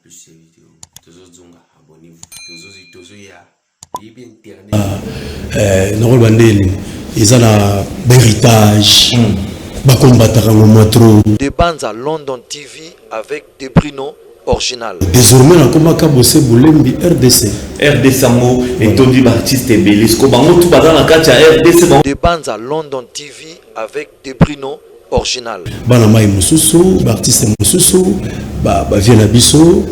Plus vidéo tozozonga, abonnez-vous, tozoya yebi internet. Nakoloba ndeni eza na bahéritage, bakombataka yango mwa trop. De Banza London TV avec Debrino Original. Désormais nakomaka Bose Bolembi RDC. RDC yango etondi baartiste ebele, siko bango tu baza na kati ya RDC bango. De Banza London TV avec Debrino Original. Bana mai mosusu, baartiste mosusu, bavie na biso,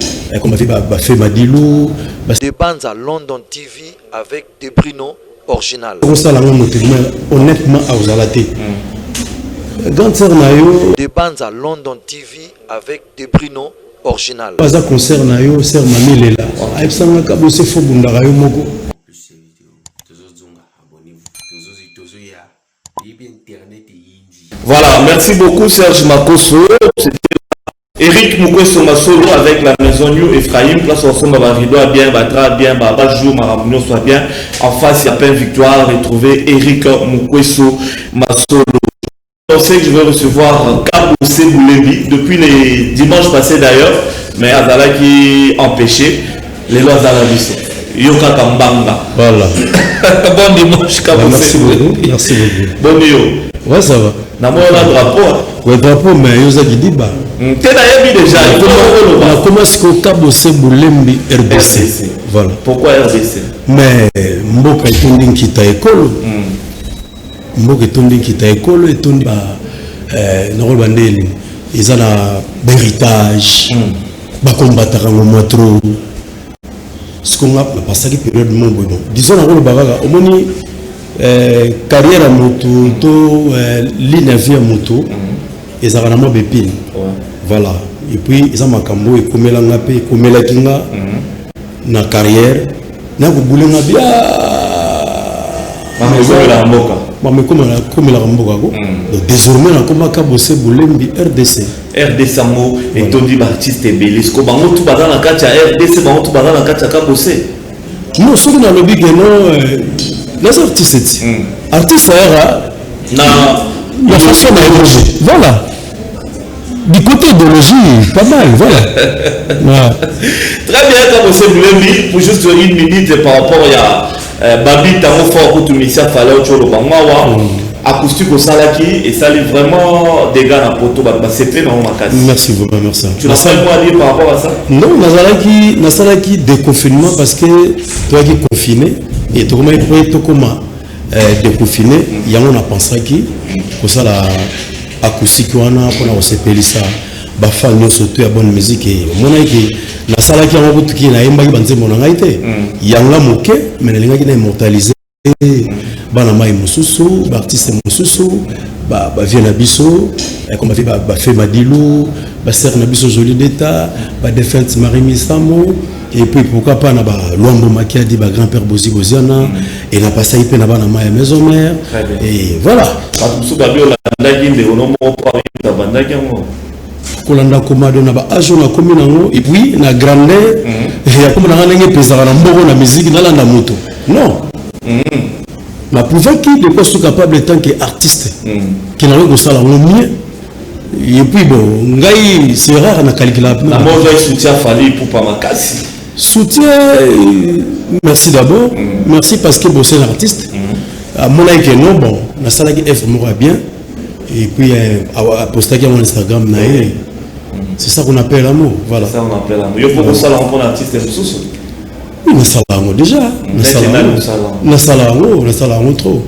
comme bavie bafe Madilu. De Banza London TV avec Debrino Original. Kosala yango moto, honnêtement, akozala te grande sœur na yo. De Banza London TV avec Debrino Original. Aza concert na yo, sœur Mami Lela ayebisangaka Bose fo bundaka yo moko. Plus vidéo tozozonga, abonnez-vous, tozoya yebi internet eyindi. Voilà, merci beaucoup Serge Makoso. C'était Eric Mukweso Masolo avec la maison New Ephraim. Place ensemble, ba rideau bien, ba drap bien, ba ba jour, ma soit bien. En face, il y a plein victoire. Retrouver Eric Mukweso Masolo. On sait que je vais recevoir Kabose Boulebi depuis les dimanches passés d'ailleurs, mais azalaki empêché. Les lois Azala biso. Yoka Kambanga. Voilà. Bon dimanche, Kabose. Merci beaucoup. Merci beaucoup. Bon yo. Ouais, ça va. Namona drapeau. Ouais, drapeau, mais yo za kidiba. Te, nayebi déjà. Il faut koloba. Nakoma sikoyo Kabose Bolembi RDC. RDC. Voilà. Pourquoi RDC? Mais mboka etondi nkita ekolo. Mboka etondi nkita ekolo, etondi ba nakoloba ndeni eza na bahéritage, bakombataka yango mwa trop. Siko nga napasaki période mo boye, bon, disons nakoloba kaka omoni carrière ya motu to ligne ya vie ya motu ezalaka na mwa bepine. Voilà, et puis eza makambo oyo ekomelanga mpe ekomelaki nga na carrière, nakobulenga bia. Mamekomelaka mboka. Mamekomelaka mboka ko. Donc désormais nakomaka Bose Bolembi RDC. RDC yango etondi baartiste ebele, siko bango tu baza na kati ya RDC, bango tu baza na kati ya Kabose. Non, soki nalobi ke non, naza artiste ti artiste ayaka na la façon na idéologie. Voilà, du côté idéologie, pas mal, voilà, ouais. Très bien, Kabose Boulembi, pour juste une minute par rapport ya babi tango fort kutumisia fale otyo bango acoustique osalaki esali vraiment dégâts na poto, bato basepeli nango makasi. Merci vraiment, merci. Tu n'as pas un mot à dire par rapport à ça? Non, nazalaki nasalaki déconfinement parce que toyaki confiné et tokomaki mpo tokoma déconfiné. Yango napensaki kosala acoustique wana mpona kosepelisa bafan nyonso to ya bonne musique. E omonaki nasalaki yango kutuki, nayembaki banzembo na ngai te, yanga moke, mais nalingaki na immortaliser bana mai mosusu, baartiste mosusu, bavie na biso, comme bavie bafe Madilu, basere na biso Joli Deta, badéfunte Marie Misamo, et puis pourquoi pas na balwambo Makiadi, bagrand père Bozi Boziana, et napasaki mpe na bana mai ya maison mère. Et voilà. Bato mosusu babi olandaki ndeko no moko mpo abandaki yango. Kolanda komado na baage oyo nakomi nango, et puis na grandeur ya komi nanga, ndenge epesaka na mboko na musique, nalanda moto, non. Naprouvaki de quoi je suis capable en tant qu'artiste, ke nakoki kosala yango mieux. Et puis bon, ngai c'est rare na calcula. Na mo ozwaki soutien Fally Ipupa makasi. Soutien, merci d'abord, merci parce que bon, c'est un artiste amonaki ke non, bon, nasalaki œuvre moko ya bien et puis apostaki yango na Instagram na ye. C'est ça qu'on appelle amour, voilà. Ça on appelle amour. Yo mpo kosala yango mpona artiste mosusu? Oui, nasala yango déjà. Nasala yango, nasala yango, nasala yango trop,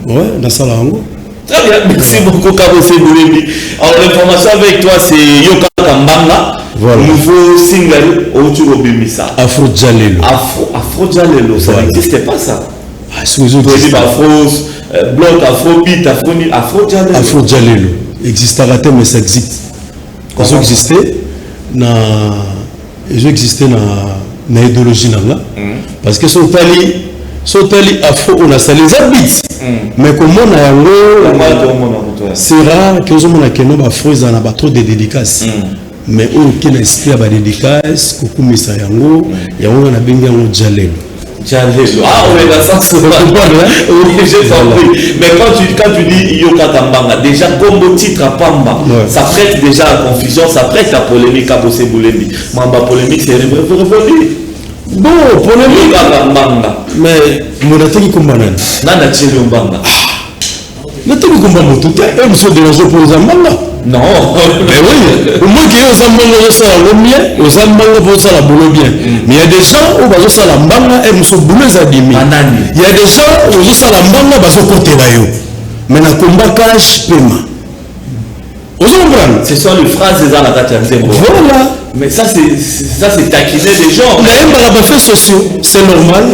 ouais, nasala yango. Très bien, merci beaucoup Kabose Boulebi. Alors l'information avec toi, c'est Yoka Kambanga. Voilà. Nouveau single autour Bimisa. Afro Jalelo. Afro, Afro Jalelo, ça n'existait pas, ça. Ah, si. Afro, bloc, Afro beat, Afro, Afro Jalelo. Afro Jalelo. Existera te, mais ça existe. Ils ont existé na ils ont existé na idéologie na nga, parce que so otali afro oyo nasali eza beat, mais komona yango c'est rare ke ozomona keno baafro ezala na batrop de dédicace, mais oyo oke na esprit ya badédicace kokumisa yango, yango nga nabengi yango jalelo. Djalelo. Ah oui, la sens. Oui, j'ai compris. Mais quand tu dis Yoka Kambanga, déjà, comme titre à Pamba, ça prête déjà à confusion, ça prête à polémique à Bossé Boulembi. Mamba polémique, c'est révolu. Bon, polémique. Yoka Kambanga. Mais monateki komba nani? Nana Tchelo Mbanga. Nateki komba moto te, e mosu odérange mpo oza mbanga. Non. Mais oui, au moins que oza mbanga ozosala yango bien, oza mbanga mpo osala boulot bien. Mais il y a des gens oyo bazosala mbanga, e mosu boulot eza dimi. Banani? Il y a des gens ozosala mbanga bazokotela yo. Mais na komba cash pema. Ozo comprendre? Ce sont les phrases des la Nzembo. Voilà. Mais ça c'est taquiner des gens. Nayembaka ba faits sociaux, c'est normal.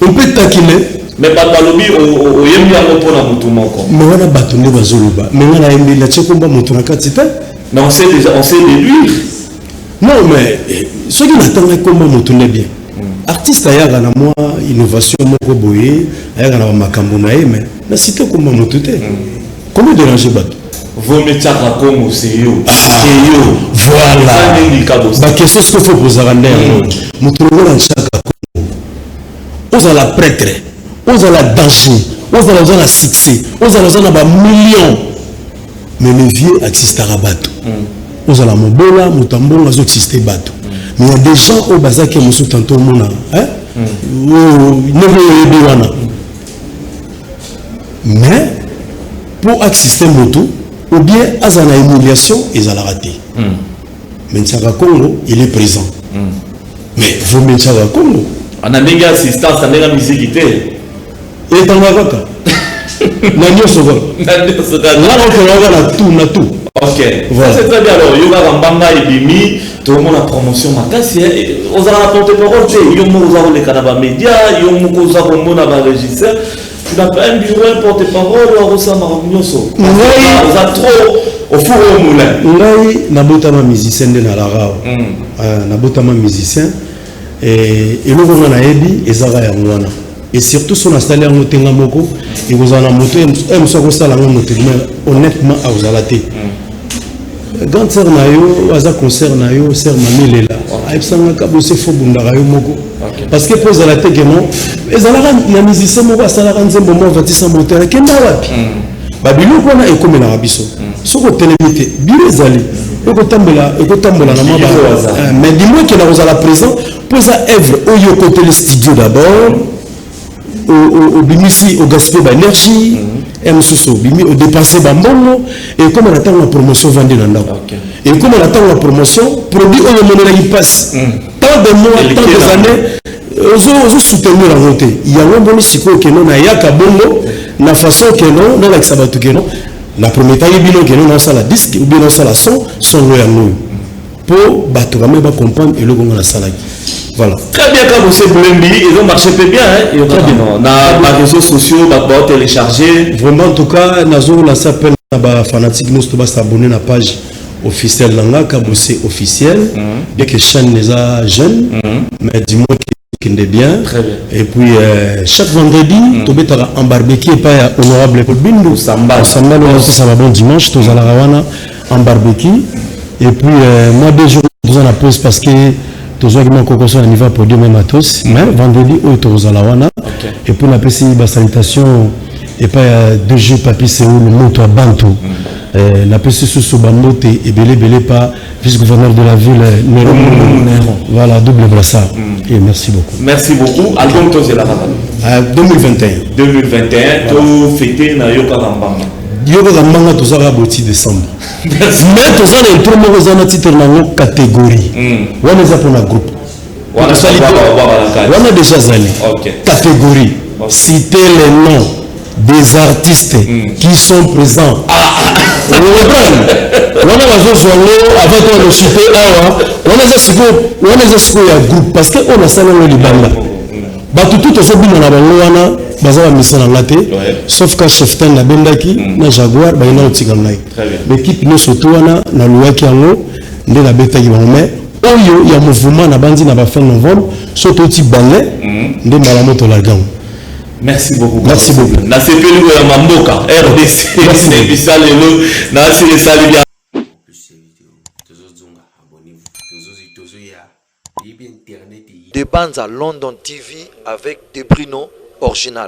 On peut taquiner. Mais bato balobi oyembi yango mpona motu moko. Mais wana bato nde bazoloba. Mais nga nayembi natie komba moto na kati te. Mais on sait déjà, on sait déduire. Non mais soki natangaki komba moto nde bien. Artiste ayaka na mwa innovation moko boye, ayaka na bamakambo na ye, mais na cité komba moto te. Comment déranger bato? Vomi tiaka Kongo c'est yo. C'est yo. Voilà. Ba question ce qu'il faut poser nde yango. Moto lokola Nchaka Kongo. Ozala prêtre, ozala danger, ozala oza na succès, ozala oza na ba millions. Mais le vieux existera bato. Ozala mobola, moto ya mbongo azo exister bato. Mais il y a des gens oyo bazaki mosusu tantôt omona, hein? Ndenge oyebi wana. Mais pour exister moto ou bien aza na humiliation ezalaka te. Mais Nchaka Kongo, il est présent. Mais vaut mieux Nchaka Kongo. Na ndenge assistance, na ndenge musique te. Etanga kaka. Na nyonso kaka. Na nyonso kaka. Nga nakokanga na tout, na tout. Ok. Voilà. Ça c'est très bien. Alors, yoka Mbanga ebimi, tout le monde a promotion makasi, hein. Ozala na porte-parole te, yo moko oza koleka na ba média, yo moko oza komona ba régisseur. Tu n'as pas un bureau, un porte-parole, ou un makambo nyonso. Ngai oza trop au four et au moulin. Ngai nabotama musicien nde nalaka awa. Nabotama musicien. Et eloko nga nayebi ezaka yango wana. Et surtout so nasali yango te nga moko, ekozala na moto, mosu akosala yango moto, mais honnêtement akozala te. Grande sœur na yo aza concert na yo, sœur Mami Lela ayebisanga Kabose fo bundaka yo moko. Parce que po ezala te ke non, ezalaka na musicien moko asalaka nzembo moko avatisa moteur, akenda wapi? Ba biloko wana ekomelaka biso. Soki otelemi te, biro ezali ekotambola na mwa ba, mais du moins ke na kozala présent po eza œuvre oyo okoteli studio d'abord, obimisi, ogaspille ba énergie, ya mosusu obimi odépense bambongo, ekóma na ntango ya promotion ovandi na ndako. Ekóma na ntango ya promotion, produit oyo omonelaki mpasi tant de mois, tant des années, ozosoutenir yango te. Yango mboni sikoyo keno nayaka bongo na façon keno nalakisa bato keno na prometaki bino keno naosala disque ou bien naosala son songo yango oyo po bato quand même bacomprendre eloko ngo nasalaki. Voilà. Très bien, Kabose Boulembi, ils ont marché peu bien, hein. Ils ont Très bien. Dans les réseaux sociaux, bah, bah, télécharger. Vraiment, en tout cas, nazo lancer appel à ba fanatique nous tous s'abonner à la page officielle nanga Kabose officiel. Bien que chaîne les a jeune, mais du moins qui est bien. Très bien. Et puis chaque vendredi, tobetaka en barbecue pas ya honorable Paul Bindu. Samba. Samba, nous aussi ça va bon dimanche, tozala wana en barbecue. Et puis moi 2 jours nous en pause parce que tozwaki mwa kokoso na niveau ya podium ya matos, mais vendredi oyo tokozala wana. Et puis napesi basalutation epai ya 2 jours Papi Seoul moto ya Bantu. Napesi susu bambote ebele ebele pa vice-gouverneur de la ville Néron. Néron. Voilà, double brassard. Et merci beaucoup. Merci beaucoup. Album tozela kaka. 2021. 2021, to fêter na Yoka Mbanga. Yoka Mbanga tozaka boti décembre. Merci. Mais toza na intro moko eza na titre nango catégorie. Wana eza mpona groupe. Wana Tosali ba- te. ba- ba- ba- ba- Wana déjà zali. Catégorie. Citer les noms des artistes qui sont présents. Vous comprenez? Wana bazozwa yango avant to le citer awa. Wana eza sikoyo, wana eza sikoyo ya groupe parce que oyo nasali yango libanda. Bato tout tozobina na bango wana baza ba mission na nga te. Sauf ka chef ten nabendaki na Jaguar bayina kotika ngai. Très bien. L'équipe nyonso to wana naluwaki yango nde nabetaki bango, mais oyo ya mouvement na bandi na ba fin novembre so toti balai nde mbala moto largango. Merci beaucoup. Merci beaucoup. Na sepeli ko ya mamboka RDC. Merci. Bisa lelo na sili sali bien. Plus ces vidéos, tozozonga, abonnez-vous. Tozo tozo ya. Internet. De Banza London TV avec Debrino original.